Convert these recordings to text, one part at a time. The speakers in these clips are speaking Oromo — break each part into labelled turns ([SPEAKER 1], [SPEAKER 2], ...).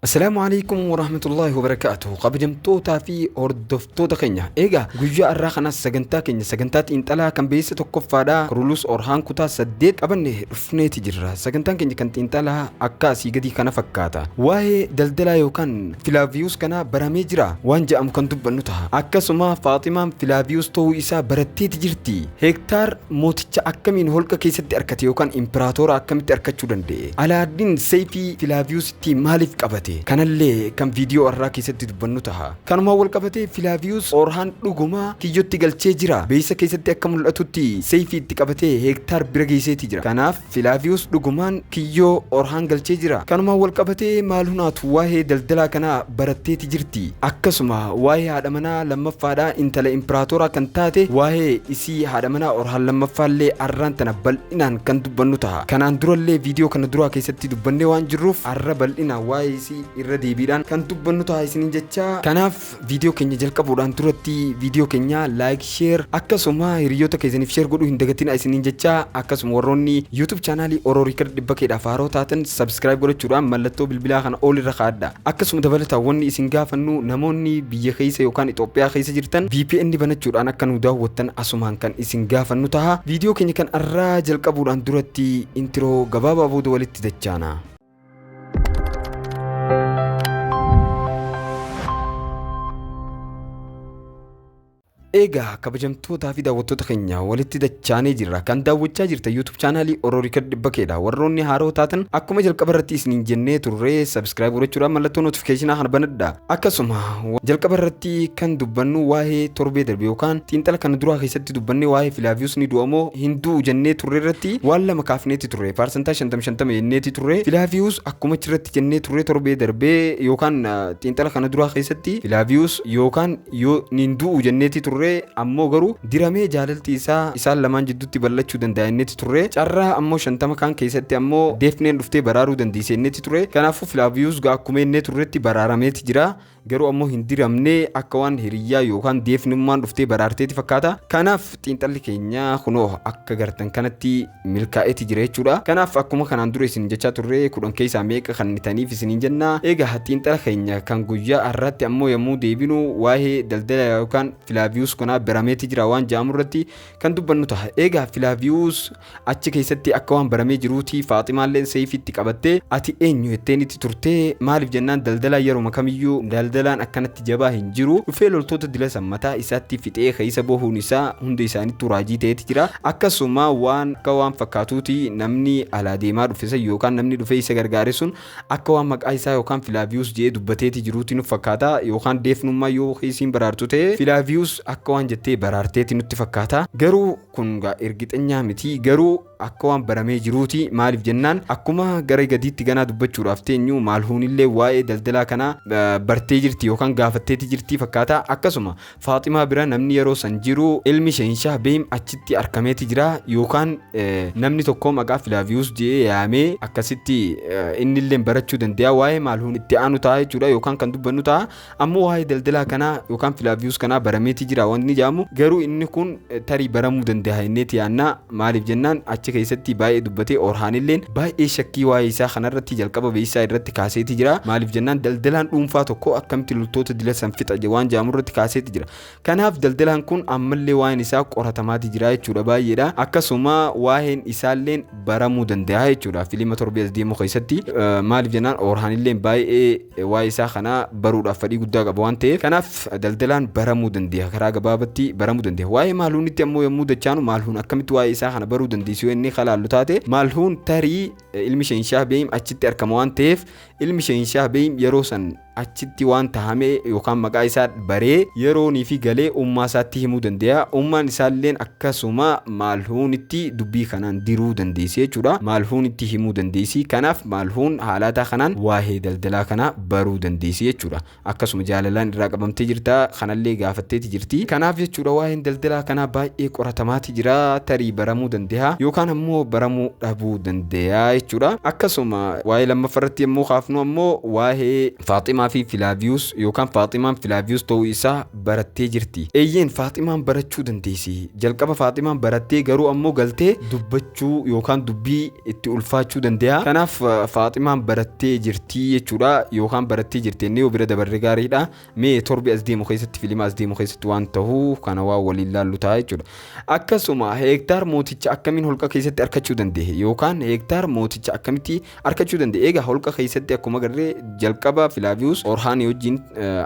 [SPEAKER 1] Assalaamu alaikum warahmatullaahi wabarakaatuh. Kabajamtootaa fi hordoftoota keenya, egaa guyyaa har'aa kanas sagantaa keenya sagantaa xiinxalaa kan beeksisa tokkoffaadha, Kurulus Orhaan kutaa 8 qabanne dhufneeti jirra. Sagantaan keenya kan xiinxalaa akka asii gadii kana fakkaata. Waa'ee daldalaa yookaan Filaaviyuus kana baramee jira waan jedhamu kan dubbannu taha. Akkasuma Faaximaan Filaaviyuus ta'uu isaa baratteeti jirti. Hektaar mooticha akkamiin holqa keessatti arkate yookaan impiraatoora akkamitti arkachuu danda'e? Alaaddiin seeyfii Filaaviyuusitti maaliif qabate? Kanallee kan viidiyoo har'aa keessatti dubbannu taha. Kanumaan wal qabatee Filaaviyuus Orhaan dhuguma kiyyotti galchee jira. Beeysa keessatti akka mul'atutti seeyfii itti qabatee Hektaar bira geesseeti jira. Kanaaf Filaaviyuus dhugumaan kiyyoo Orhaan galchee jira. Kanumaan wal qabatee Maalhunaatu waa'ee daldalaa kanaa baratteeti jirti. Akkasuma waa'ee haadha manaa lammaffaadhaa intala impiraatooraa kan taate waa'ee isii haadha manaa Orhaan lammaffaallee arraan tana bal'inaan kan dubbannu taha. Kanaan durallee viidiyoo kana duraa keessatti dubbannee waan jirruuf arra bal'inaan waa'ee isii irra deebiidhaan kan dubbannu taha isiniin jechaa. Kanaaf viidiyoo keenya jalqabuudhaan duratti viidiyoo keenya like, share, akkasuma hiriyoota keessaniif share godhuu hin dagatinaa isiniin jechaa, akkasuma warroonni YouTube chaanaalii Oro Record dhibba keedhaaf haaroo taatan subscribe godhachuudhaan mallattoo bilbilaa kana all irra kaa'adha. Akkasuma dabalataan wanni isin gaafannu, namoonni biyya keessa yookaan Itoophiyaa keessa jirtan VPN banachuudhaan akka nu daawwattan asumaan kan isin gaafannu taha. Viidiyoo keenya kan arraa jalqabuudhaan duratti intro gabaabaa booda walitti dachaana. Egaa kabajamtootaa fi daawwattoota keenya, walitti dachaanee jirra. Kan daawwachaa jirta YouTube chaanaalii Oro Record dhibba keedha. Warroonni haaroo taatan akkuma jalqaba irratti isiniin jennee turre subscribe godhachuudhaan mallattoo notificationaa kana banadha. Akkasuma jalqaba irratti kan dubbannu waa'ee torbee darbe yookaan xiinxala kana duraa keessatti dubbanne, waa'ee Filaaviyoos ni du'a moo hin du'u jennee turre irratti waan lama kaafneeti turre. Paarsantaa 50 50 jenneeti turre. Filaaviyoos akkuma achirratti jennee turre torbee darbee yookaan xiinxala kana duraa keessatti, Filaaviyoos yookaan yoo hin du'u jenneeti turre, ammoo garuu diramee jaalalti isaa isaan lamaan jidduutti bal'achuu danda'a jenneeti turre. Carraa ammoo 50 kaan keessatti ammoo Deefneen dhuftee baraaruu dandeesse jenneeti turre. Kanaafuu Filaaviyuus gaa akkuma jennee turretti baraarameeti jira. Garuu ammoo hin diramne, akka waan hiriyyaa yookaan Deefnummaan dhuftee baraarteeti fakkaata. Kanaaf xiinxalli keenya kunoo akka gartan kanatti milkaa'eeti jira jechuudha. Kanaaf akkuma kanaan dura isin jechaa turre, 10 keessaa meeqa kannitaniif isiniin jenna. Egaa xiinxala keenya kan guyyaa har'aatti ammoo yommuu deebinu waa'ee daldala yookaan Filaaviyuus kanaa barameeti jira waan jedhamu irratti kan dubbannu ta'a. Egaa Filaaviyuus achi keessatti akka waan baramee jiruuti Faaximaalleen seefiitti qabattee ati eenyu jetteen itti turte. Maaliif jennaan, daldalaa yeruma kamiyyuu daldalaan akkanatti jabaa hin jiru. Dhufee loltoota dila san mataa isaatti fixee keessa bahuun isaa hunda isaanittuu raajii ta'eeti jira. Akkasuma waan akka waan fakkaatuuti namni alaa deemaa dhufe san yookaan namni dhufee isa gargaare sun akka waan maqaa isaa yookaan Filaaviyuus jedhee dubbateeti jiruuti nuuf fakkaata. Yookaan Deefnummaa yoo isiin baraartu ta'e Filaaviyuus akka waan jettee baraarteeti nutti fakkaata. Garuu kun gaa ergixenyaa miti, garuu akka waan baramee jiruuti. Maaliif jennaan, akkuma gara gadiitti ganaa dubbachuudhaaf teenyu Maalhuunillee waa'ee daldalaa kanaa bartee jirti yookaan gaafatteeti jirti fakkaata. Akkasuma Faaximaa bira namni yeroo san jiru ilmi Sheenshaah Beeyim achitti arkameeti jira, yookaan namni tokko maqaa Filaaviyuus jedhee yaamee akkasitti innillee barachuu danda'a. Waa'ee Maalhuun itti aanu ta'a jechuudha yookaan kan dubbannu ta'a. Ammoo waa'ee daldalaa kanaa yookaan Filaaviyuus kanaa barameeti jira wanni jedhamu, garuu inni kun tarii baramuu danda'a jenneeti yaanna. Maaliif jennaan, achi keessatti baay'ee dubbatee Orhaanilleen baay'ee shakkii waa'ee isaa kanarratti jalqaba beeksisaa irratti kaaseeti jira. Maaliif jennaan, daldalaan dhuunfaa tokko akkamitti loltoota dila san fixa waan jedhamu irratti kaaseeti jira. Kanaaf daldalaan kun ammallee waa'een isaa qoratamaati jira jechuudha baay'eedha. Akkasuma waa'een isaalleen baramuu danda'a jechuudha filima torbee as deemu keessatti. Maaliif jennaan, Orhaanilleen baay'ee waa'ee isaa kana baruudhaaf fedhii guddaa qaba waan ta'eef, kanaaf daldalaan baramuu danda'a, karaa gabaabatti baramuu danda'a. Waa'ee Maalhuunitti ammoo yommuu dachaanu, Maalhuun akkamitti waa'ee isaa kana baruu dandeessu yoo inni kalaallu taate, Maalhuun tarii ilmi Sheenshaah Beeyim achitti argama waan ta'eef, ilmi Sheenshaah Beeyim yeroo san achitti waan tahame yookaan maqaa isaa baree yeroonii fi galee ummaa isaatti himuu danda'a. Ummaan isaalleen akkasuma Maalhuunitti dubbii kanaan diruu dandeessi jechuudha. Maalhuunitti himuu dandeessi. Kanaaf Maalhuun haalaataa kanaan waa'ee daldalaa kana baruu dandeessi jechuudha. Akkasuma jaalalaan irraa qabamtee jirta, kanallee gaafatteeti jirti. Kanaaf jechuudha waa'een daldalaa kanaa baay'ee qoratamaati jira. Tarii baramuu danda'a yookaan ammoo baramuu dhabuu danda'a jechuudha. Akkasuma waa'ee lammaffaa irratti yommuu kaafnu kaafnu ammoo waa'ee Faaximaa fi Filaaviyus yookaan Faaximaan Filaaviyus ta'uu isaa barattee jirti. Eeyyeen, Faaximaan barachuu dandeessi. Jalqaba Faaximaan barattee garuu ammoo galtee dubbachuu yookaan dubbii itti ulfaachuu danda'a. Kanaaf Faaximaan barattee jirti jechuudha, yookaan barattee jirti inni yoo bira dabarre gaariidha. Mee torbi as deemu keessatti, filima as deemu keessatti waan ta'uu kana waan waliin laallu ta'a jechuudha. Akkasuma Heektaar mooticha akkamiin holqa keessatti argachuu danda'e, yookaan Heektaar mooticha akkamitti argachuu danda'e? Egaa holqa keessatti akkuma agarree jalqaba Filaaviyus Orhaanii wajjin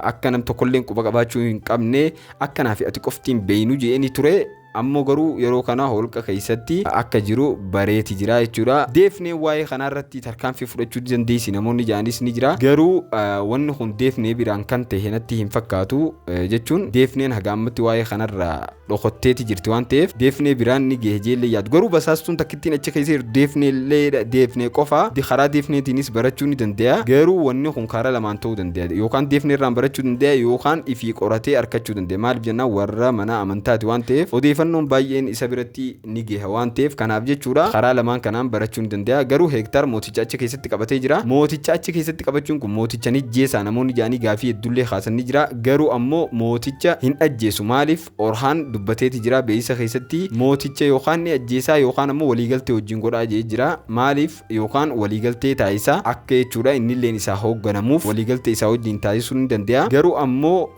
[SPEAKER 1] akka nam tokkolleen quba qabaachuu hin qabne, akkanaa fi ati qoftiin beeynu je'eni ture. Ammoo garuu yeroo kana holqa keessatti akka jiru bareeti jira jechuudha. Deefnee waa'ee kanarratti tarkaanfii fudhachuu dandeessi namoonni ja'anis ni jira. Garuu wanni kun Deefnee biraan kan ta'e natti hin fakkaatu, jechuun Deefneen haga ammatti waa'ee kanarraa dhokotteeti jirti waan ta'eef Deefnee biraan ni gahe jeellee yaadu. Garuu basaastuun takkittiin achi keessa jirtu Deefnee illee, Deefnee qofa. Karaa Deefneetiinis barachuu ni danda'a. Garuu wanni kun karaa lamaan ta'uu danda'a. Yookaan Deefnee irraan barachuu danda'a yookaan ifii qoratee argachuu danda'a. Maaliif jennaan, warra mana amantaati waan ta'eef odeeffannoon baay'een isa biratti ni gaha waan ta'eef, kanaaf jechuudha, karaa lamaan kanaan barachuu ni danda'a. Garuu Heektaar mooticha achi keessatti qabatee jira. Mooticha achi keessatti qabachuun kun mooticha ni ajjeesaa namoonni jedhanii gaafii hedduullee kaasan ni jira. Garuu ammoo mooticha hin ajjeesu. Maaliif? Orhaan dubbateeti jira beeksisa keessatti, mooticha yookaan ni ajjeesaa yookaan ammoo waliigaltee wajjin godhaa jee jira. Maaliif? Yookaan waliigaltee taasisaa akka jechuudha, innilleen isaa hoogganamuuf waliigaltee isaa wajjin taasisuu ni danda'a. Garuu ammoo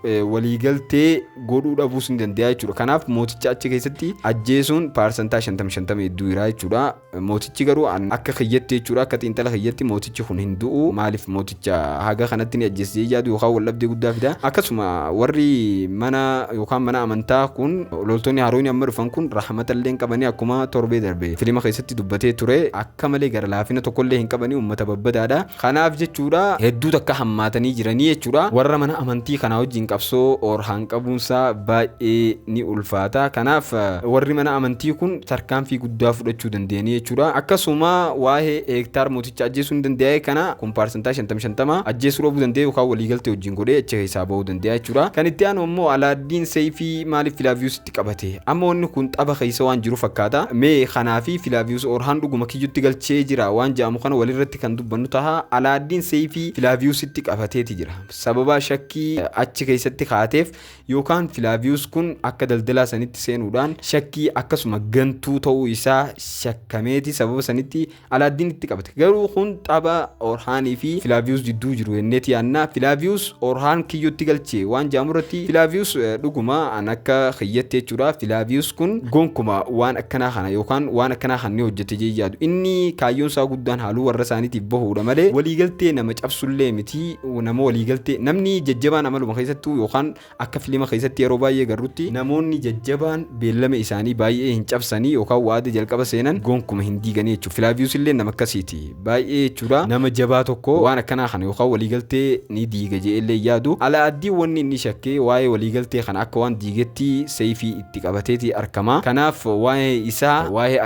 [SPEAKER 1] waliigaltee godhuu dhabuus ni danda'a jechuudha. Kanaaf mooticha achi keessatti ajjeesuun paarsantaa 50-50 hedduu jira jechuudha. Mootichi garuu akka kiyyatti jechuudha, akka xiinxala kiyyatti mootichi kun hin du'u. Maaliif? Mooticha haga kanatti ni ajjeesee yaadu yookaan waldhabdee guddaa fida. Akkasuma warri mana yookaan mana amantaa kun, loltoonni haroonni amma dhufan kun rahmata illee hin qabanii. Akkuma torbee darbe filima keessatti dubbatee ture, akka malee gara laafina tokkollee hin qabanii, uummata babbadaadha. Kanaaf jechuudha, hedduu takka hammaatanii jiranii jechuudha. Warra mana amantii kanaa wajjin qabsoo Orhaan qabuunsaa baay'ee ni ulfaata. Kanaaf warri mana amantii kun tarkaanfii guddaa fudhachuu danda'anii jechuudha. Akkasuma waa'ee Heektaar mooticha ajjeesuu ni danda'a, kana kun paarsantaa 50-50, ajjeesuu dhabuu danda'a yookaan waliigaltee wajjin godhee achi keessaa bahuu danda'a jechuudha. Kan itti aanu immoo Alaaddiin seeyfii maaliif Filaaviyusitti qabate? Amma wanni kun tapha keessa waan jiru fakkaata. Mee kanaa fi Filaaviyus Orhaan dhuguma kiyyutti galchee jira waan jedhamu kana walirratti kan dubbannu taha. Alaaddiin seeyfii Filaaviyusitti qabateeti jira. Sababa shakkii achi keessatti kaateef yookaan Filaaviyus kun akka daldalaa sanitti seenuudhaan shakkii akkasuma gantuu ta'uu isaa shakkameeti sababa sanitti Alaaddiin itti qabate. Garuu kun tapha Orhaanii fi Filaaviyus jidduu jiru jenneeti yaanna. Filaaviyus Orhaan kiyyootti galche waan jedhamu irratti, Filaaviyus dhuguma an akka kiyyatti jechuudha. Filaaviyus kun gonkuma waan akkanaa kana yookaan waan akkanaa kan ni hojjete jee yaadu. Inni kaayyoon isaa guddaan haaluu warra isaaniitiif bahuudha malee waliigaltee nama cabsullee miti. Nama waliigaltee, namni jajjabaan amaluma keessattuu yookaan akka filima keessatti yeroo baay'ee garrutti, namoonni jajjabaan beellama isaanii baay'ee hin cabsanii yookaan waada jalqaba seenan gonkuma hin diiganii jechuudha. Filaaviyus illee nama akkasiiti. Baay'ee jechuudha, nama jabaa tokko waan akkanaa kana yookaan waliigaltee ni diiga jedhee illee yaadu. Alaaddiin wanni inni shakkee waa'ee waliigaltee kana akka waan diigetti seeyfii itti qabateeti argama. Kanaaf waa'ee isaa, waa'ee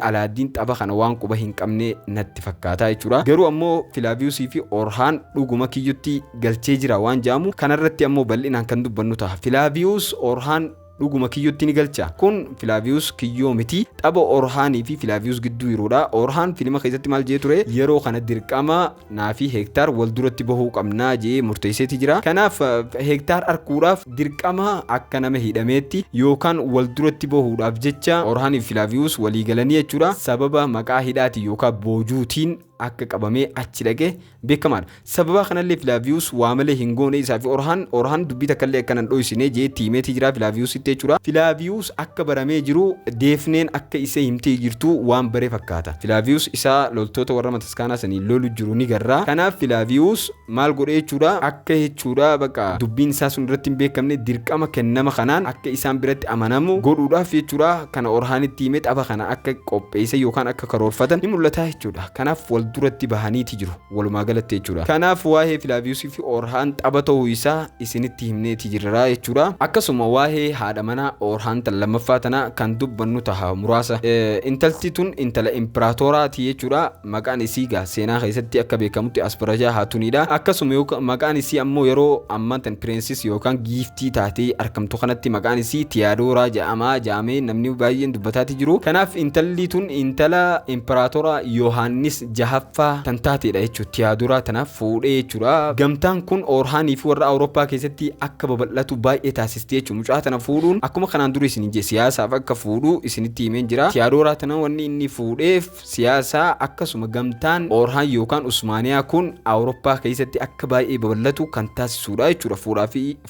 [SPEAKER 1] Alaaddiin tapha kana waan quba hin qabne natti fakkaata jechuudha. Garuu ammoo Filaaviyusii fi Orhaan dhuguma kiyyutti galchee jira waan jedhamu kanarratti ammoo bal'inaan kan dubbannu ta'a. Filaaviyus Orhaan dhuguma kiyyootti ni galcha. Kun Filaaviyus kiyyoo miti. Tapha Orhaanii fi Filaaviyus gidduu jiruudha. Orhaan filima keessatti maal jee ture? Yeroo kana dirqama naa fi Heektaar wal duratti bahuu qabnaa jee murteesseeti jira. Kanaaf Heektaar arkuudhaaf dirqama akka nama hidhameetti yookaan wal duratti bahuudhaaf jecha Orhaanii fi Filaaviyus walii galanii jechuudha. Sababa maqaa hidhaatiin yookaan boojuutiin akka qabamee achi dhaqe beekamaadha. Sababa kanallee Filaaviyus waa malee hin goone isaa fi Orhaan dubbii takkallee akkana hin dhoysine jee tiimeeti jira Filaaviyusitti jechuudha. Filaaviyus akka baramee jiru Deefneen akka isa himtee jirtu waan bare fakkaata. Filaaviyus isaa loltoota warra mataskaanaa sanii lolu jiru ni garra. Kanaaf Filaaviyus maal godhe jechuudha? Akka jechuudha bakka dubbiin isaa sun irratti hin beekamne, dirqama kennama kanaan akka isaan biratti amanamu godhuudhaaf jechuudha, kana Orhaanitti hime tapha kana akka qopheessa yookaan akka karoorfatan ni mul'ata jechuudha. Kanaaf wal duratti bahaniiti jiru walumaa galatti jechuudha. Kanaaf waa'ee Filaaviyusii fi Orhaan tapha ta'uu isaa isinitti himneeti jirra jechuudha. Akkasuma waa'ee haadha manaa Orhaan tan lammaffaa tana kan dubbannu taha muraasa. Intalti tun intala impiraatooraati jechuudha. Maqaan isii gaa seenaa keessatti akka beekamutti Asparajaa Haatuniidha. Akkasuma maqaan isii ammoo yeroo ammaan tan princess yookaan giiftii taatee argamtu kanatti maqaan isii Tiyaadoraa jedhama jedhamee namni baay'een dubbataati jiru. Kanaaf intalli tun intala impiraatoora Yohaannis Jahaffaa. jahaffaa tan taateedha jechuudha. Tiyaadoraa tanaaf fuudhee jechuudha. Gamtaan kun Orhaanii fi warra Awurooppaa keessatti akka babal'atu baay'ee taasisti jechuudha. Mucaa tana fuudhuun akkuma kanaan dura isin je siyaasaaf akka fuudhu isinitti himeen jira. Tiyaadoraa tana wanni inni fuudheef siyaasaa, akkasuma gamtaan Orhaan yookaan Usmaaniyaa kun Awurooppaa keessatti akka baay'ee babal'atu kan taasisudha jechuudha.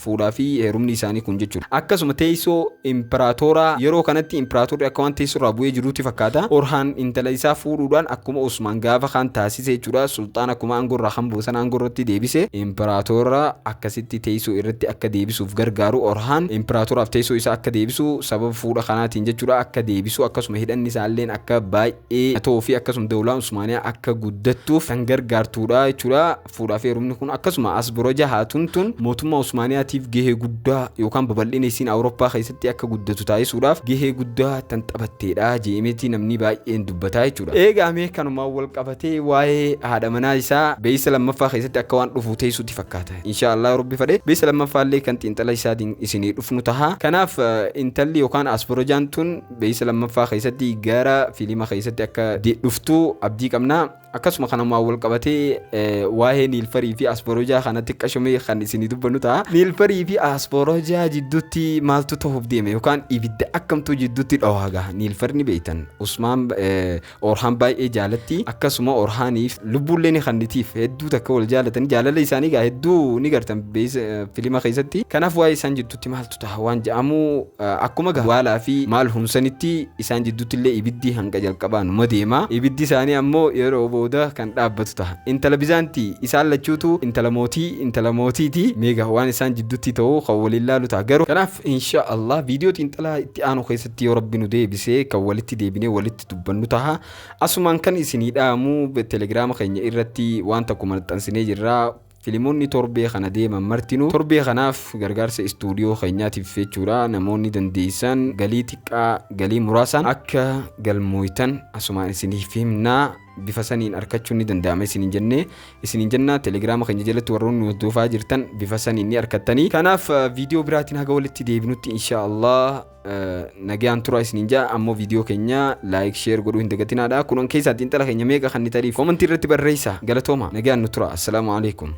[SPEAKER 1] Fuudhaa fi heerumni isaanii kun jechuudha. Akkasuma teessoo imperaatooraa, yeroo kanatti imperaatorri akka waan teessoo irraa bu'ee jiruutti fakkaata. Orhaan intala isaa fuudhuudhaan akkuma Usmaan gaafa kaan taasise jechuudha. Sultaan akkuma aangoo irraa kan buusan aangoo irratti deebise, imperaatora akkasitti teessoo irratti akka deebisuuf gargaaru, Orhaan imperaatoraaf teessoo isaa akka deebisu sababa fuudha kanaatiin jechuudha, akka deebisu, akkasuma hidhanni isaalleen akka baay'ee ta'uu fi akkasuma dawlaan Usmaaniyaa akka guddattuuf kan gargaartuudha jechuudha. Fuudhaa fi heerumni kun akkasuma Asboroja Haatuun tun mootummaa Usmaaniyaatiif gahee guddaa yookaan babal'ina isiin Awurooppaa keessatti akka guddatu taasisuudhaaf gahee guddaa tan taphatteedha jeemeeti namni baay'een dubbataa jechuudha. Eegaa mee kanumaan wal qabatee waa'ee haadha manaa isaa beeysa lammaffaa keessatti akka waan dhufu teessuutti fakkaata. Insha Allah, Rabbi fedhe, beeysa lammaffaa illee kan xiinxala isaatiin isinii dhufnu taha. Kanaaf intalli yookaan Asborojaan tun beeysa lammaffaa keessatti gara fiilima keessatti akka dhuftu abdii qabna. Akkasuma kanumaan wal qabatee waa'ee Niilfarii fi Asborojaa kanatti qashomee kan isinii dubbannu ta'a. Niilfarii fi Asborojaa jidduutti maaltu ta'uuf deeme yookaan ibidda akkamtu jidduutti dhohaa gaha? Niilfarni beektan Usmaan Orhaan baay'ee jaalatti, akkasuma Orhaaniif lubbuullee ni kannitiif, hedduu takka wal jaalatanii, jaalala isaanii gaa hedduu ni gartan filima keessatti. Kanaaf waa'ee isaan jidduutti maaltu ta'a waan jedhamu, akkuma waalaa fi maal hunsanitti isaan jidduutti illee ibiddi hanga jalqabaa numa deema. Ibiddi isaanii ammoo yeroo booda kan dhaabbatu ta'a. Intala Bizaantii isaan lachuutu intala mootii, intala mootiiti. Meegaa waan isaan jidduutti ta'u kan waliin laalu ta'a. Garuu kanaaf insha Allah viidiyoo xiinxalaa itti aanu keessatti yoo Rabbi nu deebisee kan walitti deebinee walitti dubbannu ta'a. Asumaan kan isinii dhaamu, telegiraama keenya irratti waan tokko maxxansinee jirra. Filimoonni torbee kana deeman martinuu torbee kanaaf gargaarsa istuudiyoo keenyaatiif jechuudha, namoonni dandeessan galii xiqqaa, galii muraasaan akka galmooytan asumaan isiniif himnaa. Bifa saniin argachuun ni danda'ama isiniin jennee isiniin jennaa. Telegiraama keenya jalatti warroonni hordofaa jirtan bifa saniin ni argattanii. Kanaaf viidiyoo biraatiin haga walitti deebinutti insha Allah nagaan tura isiniin jaa. Ammoo viidiyoo keenya like, share godhuu hin dagatinaadha. Kunan keessaa xiinxala keenya meeqa kan ni tariif koomantii irratti barreessa. Galatooma, nagaan nu tura. Assalaamu alaikum.